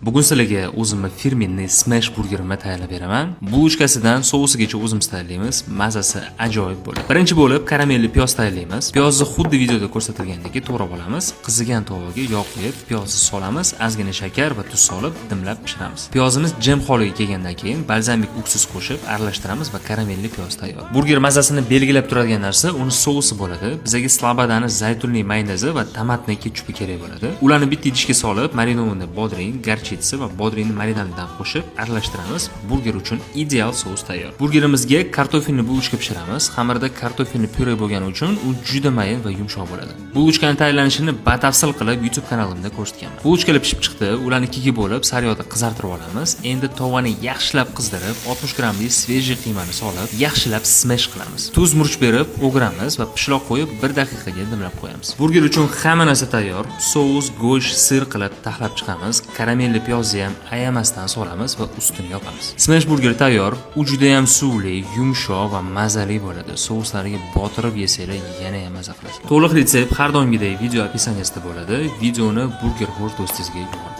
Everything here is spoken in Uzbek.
Bugun sizlarga o'zimni фирменный smash burgerimni tayyorlab beraman. Булочка sidan sousigacha o'zimiz tayyorlaymiz. Mazasi ajoyib bo'ladi. Birinchi bo'lib karamelli piyoz tayyorlaymiz. Piyozni xuddi videoda ko'rsatilgandek to'g'rab olamiz. Qizigan tovaga yog' quyib, piyozni solamiz, ozgina shakar va tuz solib dimlab pishiramiz. Piyozimiz jem holiga kelgandan keyin balzamik уксус qo'shib aralashtiramiz va karamelli piyoz tayyor. Burger mazasini belgilab turadigan narsa uni sousi bo'ladi. Bizga Slobodani zaytunli mayonezi va томатный ketchupi kerak bo'ladi. Ularni bitta idishga solib, маринованный bodring, горчица va bodringni marinadidan qo'shib aralashtiramiz. Burger uchun ideal sous tayyor. Burgerimizga картофельный булочка pishiramiz. Xamirda картофельный pyure bo'lgani uchun u juda mayin va yumshoq bo'ladi. Булочка ni tayyorlanishini batafsil qilib YouTube kanalimda ko'rsatganman. Булочка lar pishib chiqdi. Ularni ikkiga bo'lib, sariyog'da qizartirib olamiz. Endi tovani yaxshilab qizdirib, 60 grammli свежий qiymani solib, yaxshilab smash qilamiz. Tuz, murch berib o'giramiz va pishloq qo'yib 1 daqiqaga dimlab qo'yamiz. Burger uchun hamma narsa tayyor. Sous, go'sht, сыр qilib taxlab chiqamiz. Karamelli piyozni ham ayamasdan solamiz va ustini yopamiz. Smash burger tayyor. U juda ham suvli, yumshoq va mazali bo'ladi. Souslariga botirib yesanglar yana ham maza qilasizlar. To'liq retsept har doimgidek video описание sida bo'ladi. Videoni burger xo'r do'stingizga yuboring.